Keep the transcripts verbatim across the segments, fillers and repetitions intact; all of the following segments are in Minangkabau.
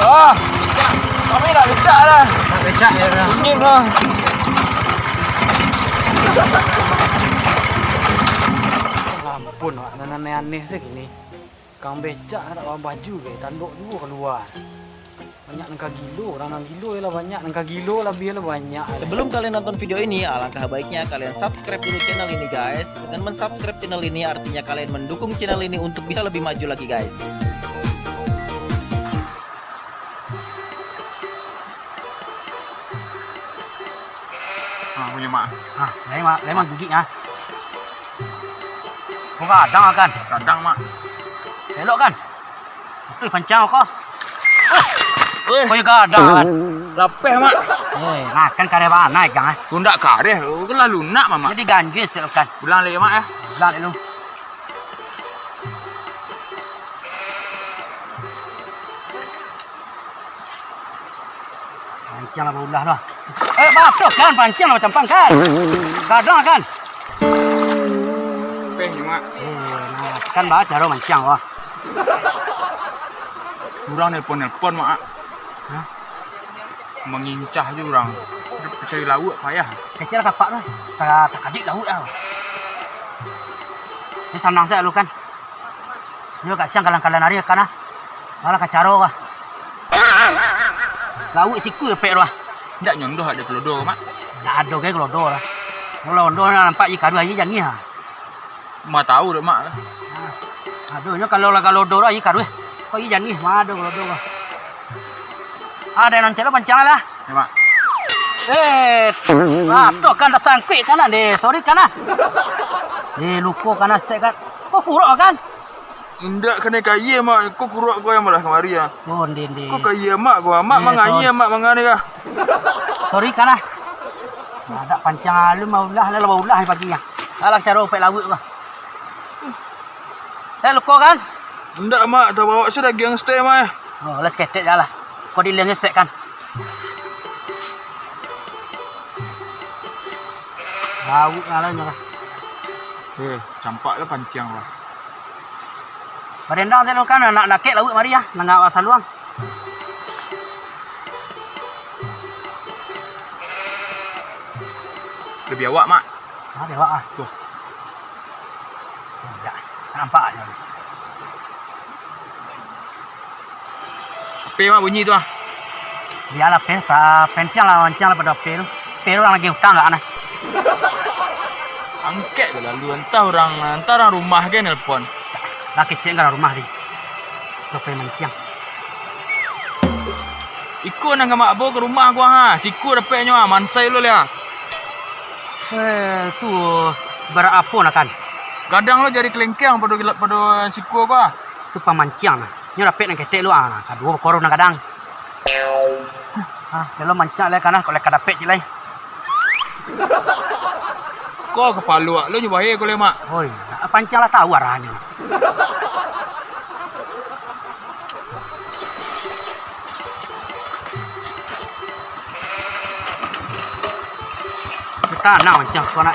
Ah, becak. Kami nak becak lah. Nak becak ya, dah. Dingin lah. Ampun, Wak. Nan aneh-aneh se kini. Kang becak nak bawa baju ke, tandok juo kalua. Banyak nan ka gilo, urang nan gilo lah banyak, nan ka gilo labiah lah banyak. Sebelum kalian nonton video ini, alangkah baiknya kalian subscribe dulu channel ini, guys. Dengan mensubscribe channel ini, artinya kalian mendukung channel ini untuk bisa lebih maju lagi, guys. Ah, punyo, Mak. Ah, lai, Mak, lai, Mak, gigik, ah. Kau gadang, kan? Gadang, Mak. Elok, kan? Betul pancang kau. Weh. Kau gadang, kan? Lapeh, Mak. Eh, nah, kan kareh bana, kan, eh? Kau ndak kareh, kau kan lah lunak, Mak. Jadi ganjil, kan? Ulang lagi, Mak, ya. Ulang dulu. Pancang lah baulah lah. Eh, batuh kan, pancang lah bacampang kan. Gadang kan. Peh, Mak. Eh, nah, kan baca ro mancang, wah. Urang nelpon-nelpon, Mak. Hah? Mangincah je urang. Cari lauak payah. Kecil kapak tu. Ta-, takadik lauak lah. Ni sanang saja lu kan. Nyo kasiang kalan-kalan ari kan ah. Malah kacaro kah. Lauak siku epek tu ah. Ndak nyondoh ado kelodo, Mak? Ndak ado ke kelodo lah. Kalau kelodo nampak je karuah je janiah. Ma tahu dek Mak lah. Aduh, nyo kalau lah kelodo lah je karuah. Kok je janiah, ma ado kelodo kah. Ado nan celo pancang lah. Ya, Mak. Eh, ah, tu kan tasangkuik kan ah, deh. Sorry kan ah. Eh, luko kan ah, stek kan. Kok kurok kan? Indak kanai kaia, Mak. Ko kurok ko yang malah kamari, ah. Oh, ndeh, ndeh. Ko kaia, Mak, ko, ah. Mak, eh, mangaia, sorry. Mak, mangani kah? Sorry, kan, ah. Adak pancang alun, maulah, lah, maulah pagi, ah. Alah, caro pek lauak, kah. Eh, luko, kan? Indak, Mak. Tabawa se dagiang stek, Mak, eh. Oh, lah, saketek je lah. Ko dilem je stek, kan. Lauak lah, lah, nyo lah. Eh, campak lah pancang, lah. Barendang tadi kan, nak dakek lauak mari ah, nangah saluang. Labiah awak, Mak. Ah, labiah awak ah. Tuh. Indak, nampak aja. Apo, Mak, bunyi tu ah? Bialah, Pe, pa-, pentiang lah mancang lah pado Pe tu. Pe tu urang lagi utang agak nah. Angkek tu lalu, antah urang, antah urang rumah ke nelpon. Lah kecek urang rumah tadi. Sampai mancang. Iko nan ka Mak bao ka rumah ko ha, siko dapeknyo ha, mansai lo liak. Eh, tu ibarat apo nah kan? Gadang lo jari kelengkeng pado gila-, pado siko ko ha. Tu pamanciang nah. Nyo dapek nan ketek lo ha, kaduo bakoro nan gadang. Ha, lo mancang lai kan, kok lai ka dapek ciek lai. Ko kapalo awak lo nyo bae ko lai, Mak. Oi, panciang lah tahu arahnyo. Tanang mancang siko nak.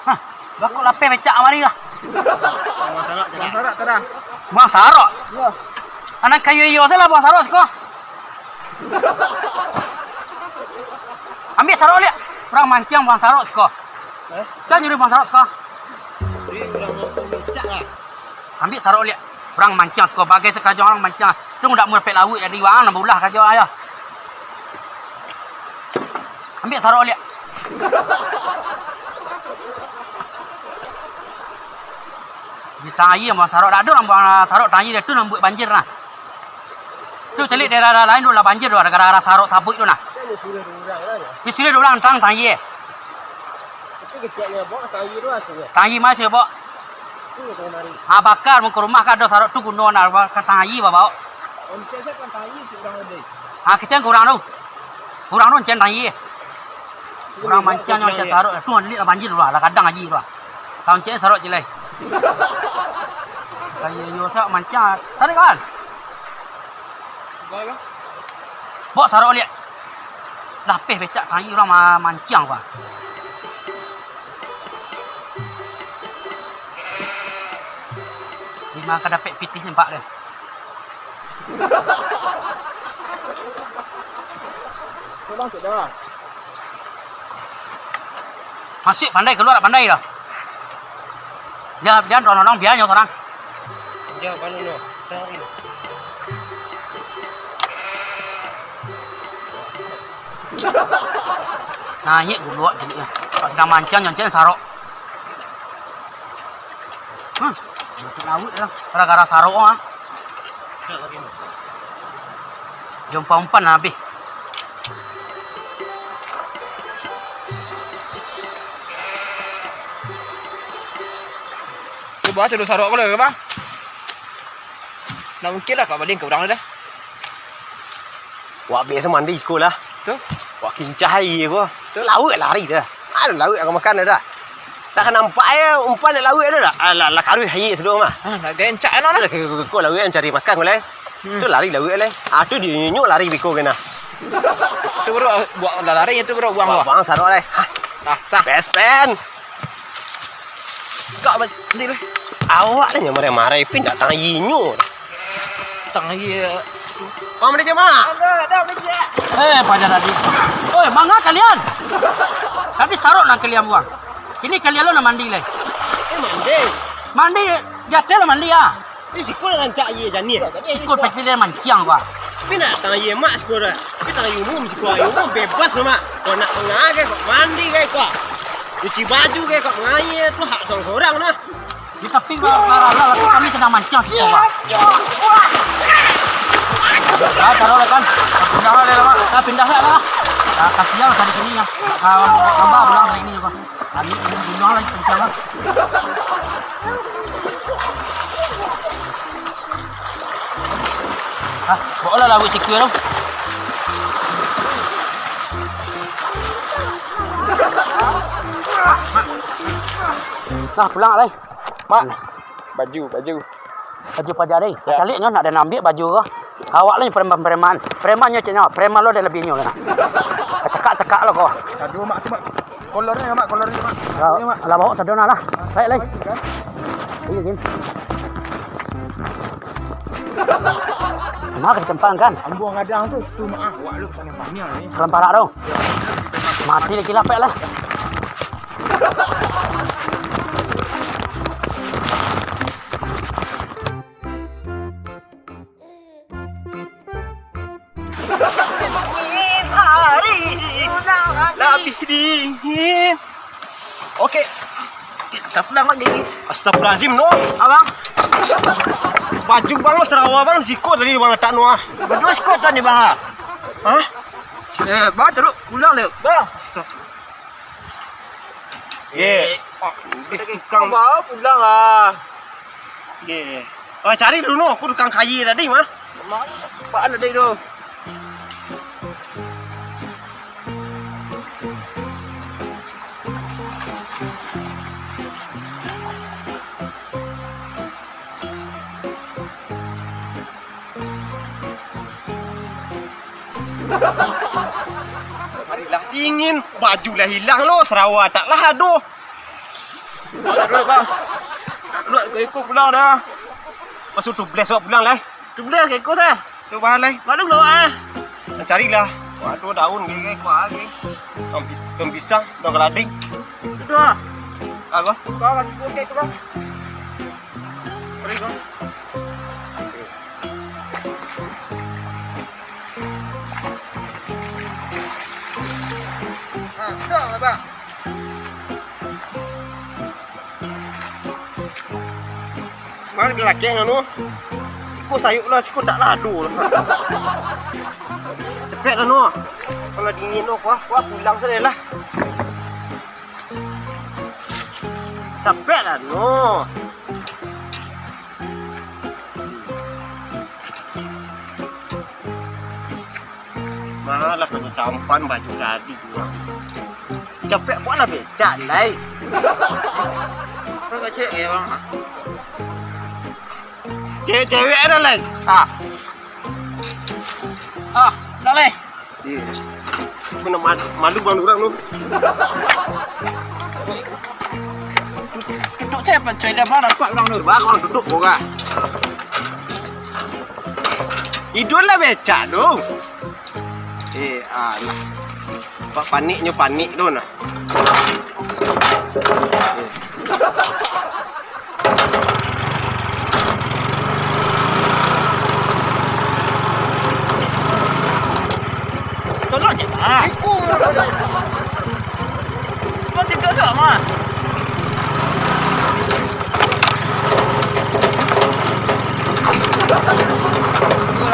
Hah, bakok lapeh becak kamari lah. Buang sarok, Cak. Buang sarok? Iyo. Anak kayu iyo salah buang sarok siko. Ambiak sarok liak. Urang mancang buang sarok siko. Eh? Sa nyuruh buang sarok siko. Jadi urang mau becak lah. Ambiak sarok liak. Urang mancang siko, bagai sakarajo urang mancang. Tu ndak murapek lauak jadi urang nan baulah karajo ayo. Ambiak sarok liak. Di tangah aia buang sarok, dak ado urang buang sarok tangah aia, tu nan buek banjir nah. Tu caliak daerah-daerah lain tu lah banjir tu, gara-gara sarok sabuik tu nah. Di sini ado urang tang tangah aia. Tapi keceknyo, Bok, tangah aia tu asinyo. Tangah aia ma asinyo, Bok? Tu tangah mari. Ha, bakar muko rumah kan ado sarok tu guno nah, ka tangah aia babaok. Oncek sia kan tangah aia cik urang ode. Ha, kecek urang tu. Urang tu oncek tangah aia. Urang mancang nyo oncek sarok. Tu liak lah banjir tu lah, lah gadang aia tu lah. Ka oncek sarok ciek lai. Kayu yo sak mancang. Tarik kan? Bok sarok liak. Lapeh becak tangah aia urang ma-, mancang ko. Dima ka dapek pitih nampak deh. Masuk pandai, kalua pandai dah. Jan, jan dorong-dorong, bia nyo sorang. Jan, anu nyo. Naiak guluak ciliknyo. Pas sadang mancang, nyoncek sarok. Hmm, lauik lah. Gara-gara sarok ah. Jompa umpan lah habih. Cubo cari sarok ko lah, Bang. Ndak mungkin lah, Pak Bading ka urang tu dah. Wak biaso mandi siko lah. Tu? Wak kincah aia ko. Tu? Lauik lari dah. Aduh, lauik ka makan dah. Dah ka nampak aia umpan dek lauik tu dah. Alah, lah karuih aia sado mah. Ah, nak gencak anu lah. Alah, ke, ke, ke, ko lauik cari makan ko lai. Hmm. Tu lari lauik lai. Ah, tu di nyunyuk lari biko kena. Tu baru buat lah lari, tu baru buang buang. Buang sarok lai. Hah. Ah, sah. Best friend. Kak, nanti lah. Awak lah yang marai-marai, pin datang inyo. Datang aia. Bang, manajer, Mak. Ada, ada, manajer. Eh, paja tadi. Oi, manga kalian? Tadi sarok nan kalian buang. Ini kalian lo nak mandi lai. Eh, mandi. Mandi, jateh lo mandi ah. Ini siko lah rancak aia janiah. Iko pasti dia mancang gua. Tapi nak datang aia Mak siko dah. Tapi datang aia umum siko, aia umum bebas lo, Mak. Kau nak manga ke, kau mandi ke, kau cuci baju ke, kau mangaia tu hak sorang-sorang nah. Di tapi kalau lah, tapi kami sedang mancang siko, Pak. Ah, taruh lah kan. Pindah lah, Mak. Ah, pindah lah lah. Ah, kasihan tadi sini ya. Ah, tambah pulang hari ini, Pak. Kami ini pulang lagi kencang lah. Ah, bawa lah lauik sikua tu. Nah, pulang lah, eh. Mak, baju, baju. Baju paja deh. Ya. Caliak nyo nak den ambiak baju ko. Awak lo preman-preman. Preman nyo cek nyo, preman lo den labiah nyo lah. Cakak-cakak lo ko. Aduh, Mak, tu, Mak. Kolornyo, Mak, kolornyo, Mak. Lah, kolornyo, Mak. Lah bawa sado nah lah. Baik, lai. Baik, kan? Iya, Jin. Mah ka dicempang kan? Ambuang gadang tu, tu, Mak. Awak lo panih-panih ni. Kalam parak tu. Mati lagi lapek lah. Dingin hari, labih dingin. Oke. Kita pulang lagi. Astagfirullahaladzim, no. Abang. Baju bang, sarawa bang, siko tadi bang letak no ah. Baju siko tadi bang ah. Hah? Eh, bang, terus pulang deh, bang. Astagfirullah. Ye. Eh, tukang. Bawa pulang lah. Ye. Oh, cari dulu no, aku tukang kayu tadi mah. Mak, apaan tadi tu? Kamari lah dingin, baju lah hilang lo, sarawa tak lah ado. Aduh, bang. Nak keluar ka iko pulang dah. Masuk tu bless awak pulang lah. Tu bless ka iko sah. Tu bahan lah. Malu lo ah. Carilah. Waduh, daun gini, kuah lagi. Daun pis-, daun pisang, daun keladi. Itu ah. Apa? Kau lagi buat kayak tu, bang. Pergi kau. Ha, so, abang. Mari laki anu. Siko sayuk lah, siko tak lado lah. Cepek lah, no. Kalau dingin, no, kuah, kuah pulang saja lah. Capek lah, no. Malah kena campan baju tadi tu. Capek buat lah becak, lai. Kau kecek ya, bang. Cewek-cewek ada, lai. Ah. Ah, dah, lai. Iya. Mana mal-, malu bang orang tu. Tutup saya apa? Saya dah barang kuat orang tu. Bang, orang tutup boga. Iduan lah becak tu. Eh, alah. Pak paniknyo panik tu nah. Tolong je, Mak. Ikung. Mau cakap siapa, Mak?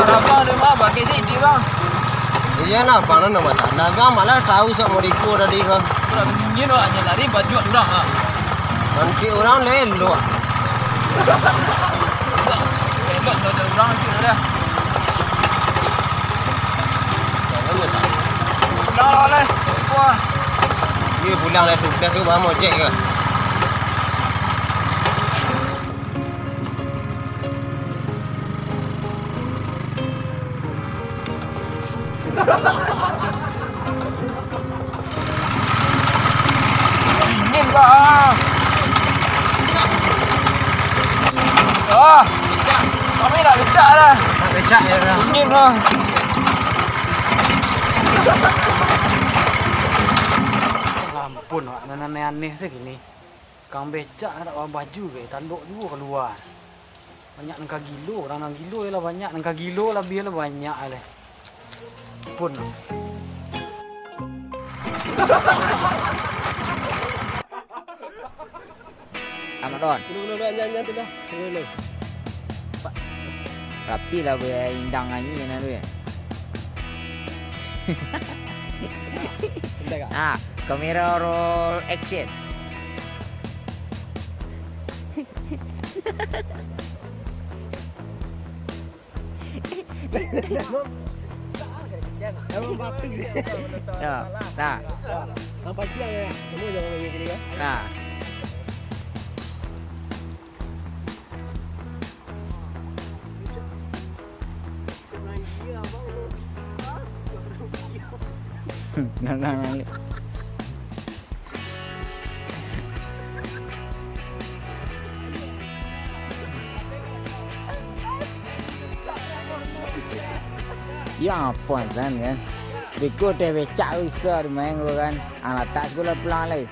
Rabang tu, Mak, pakai sidi, Bang. Iya nah, abang nan masalah. Abang malah tahu sok mau riko tadi kan. Kurang dingin, Mak, hanya lari baju urang, Mak. Nanti orang lelok. Lelok kalau ada urang sih ada. Jangan ya, Mak. Udah lah, leh. Wah. Iya, pulang lah tu. Dah suruh bawa ojek ke? Dingin, Bang. Ah, kami nak becak dah. Nak becak ya, Bang? Dingin, Bang. Ampun, Wak. Nan aneh-aneh se kini. Kang becak nak bawa baju be, tandok juo kalua. Banyak nan ka gilo, urang nan gilo lah banyak, nan ka gilo labiah lah banyak leh. Pun. Amat Don. Dulu, dulu, dulu, nyan, nyan tu dah. Dulu, dulu. Rapi lah be indang anyi nah tu ya. Bentar, Kak. Ah, kamera roll action. Emang batuk sih. Ya, nah. Nampak siang ya, semua jangan lagi gini kan. Nah. Nah, nah, nah. Ya, apo, Tan, kan? Beko teh becak bisa dimain gua, kan. Ah, latak sekolah pulang lai.